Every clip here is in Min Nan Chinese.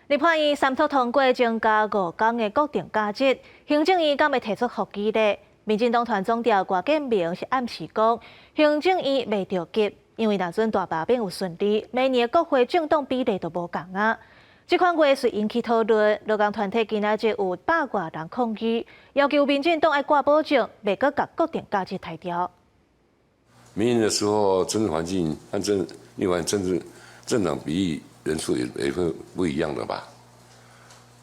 立法院三讀通過增加五工的國定假日，行政院敢會提出覆議咧？民進黨團總召郭建明是暗示講，行政院袂著急，因為若準大罷免有順利，明年國會政黨比例就無仝啊。這款話遂引起討論，勞工團體今仔日有百外人抗議，要求民進黨愛掛保證，袂閣共國定假日刣掉。明年的時候，政治環境和政另外政治政黨比例人數也會不一樣的吧？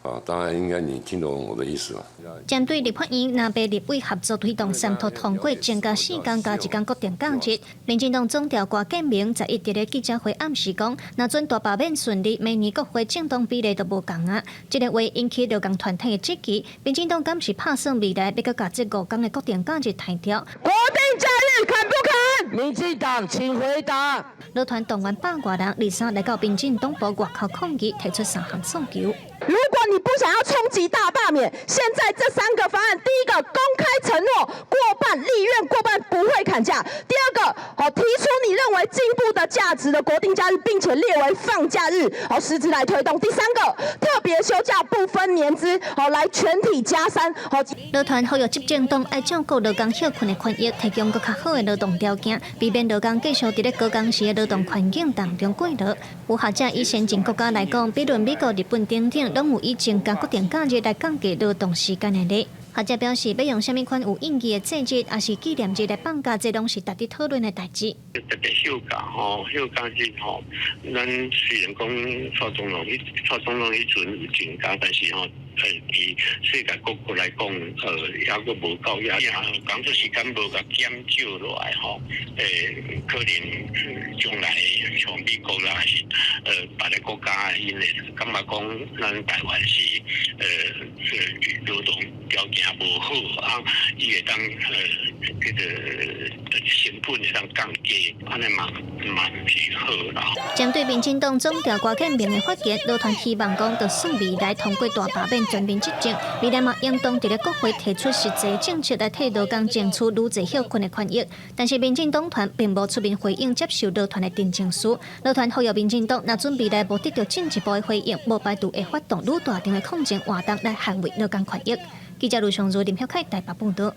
啊，當然應該你聽懂我的意思吧。針對立法院藍白立委合作推動三讀通過增加四工加一工國定假日，民進黨總召郭建明十一佇咧記者會暗示講，若準大罷免順利，明年國會政黨比例就無仝啊。這个話引起勞工團體的質疑，民進黨敢是拍算未來欲閣共這五工的國定假日刣掉？國定假日砍不砍？民進黨請回答。勞團動員百外人，二三來到民進黨部外口抗議，提出三項訴求。如果你不想要衝擊大罷免，現在這三個方案，第一個公開承諾過半立院過半不會砍假；第二個，好提出你認為進步的價值的國定假日，並且列為放假日，好實質來推動；第三個，特別休假不分年資，好來全體加三。好，勞團呼籲執政黨愛照顧勞工歇睏的權益，提供閣較好的勞動條件，避免勞工繼續佇咧高工時的勞動環境當中過勞。有學者以先進國家來講，比如美國、日本等等，攏有以增加國定假日來降低勞動時間的例。學者表示，欲用啥物款有意義的節日，抑是紀念日來放假，這攏是值得討論的代誌。特別休假吼，休假日吼，咱雖然講蔡總統彼蔡總統彼陣有增加，但是吼，佇世界各國來講，猶閣無夠，也工作時間無共減少落來吼，可能將來像美國啦，還是別个國家，𪜶會感覺講咱台灣是勞動條件無好啊，伊會當這个成本會當降低，按呢嘛嘛毋是好啦。針對民進黨總召郭建明的發言，勞團希望講，就算未來通過大罷免全面執政，未來嘛應當佇咧國會提出實際政策來替勞工爭取愈濟歇睏的權益。但是民進黨團並無出面回應接受勞團的陳情書。勞團呼籲民進黨，若準未來無得到進一步的回應，無排除會發動愈大場的抗爭活動來捍衛勞工權益。記者盧尚如、林曉凱台北報導。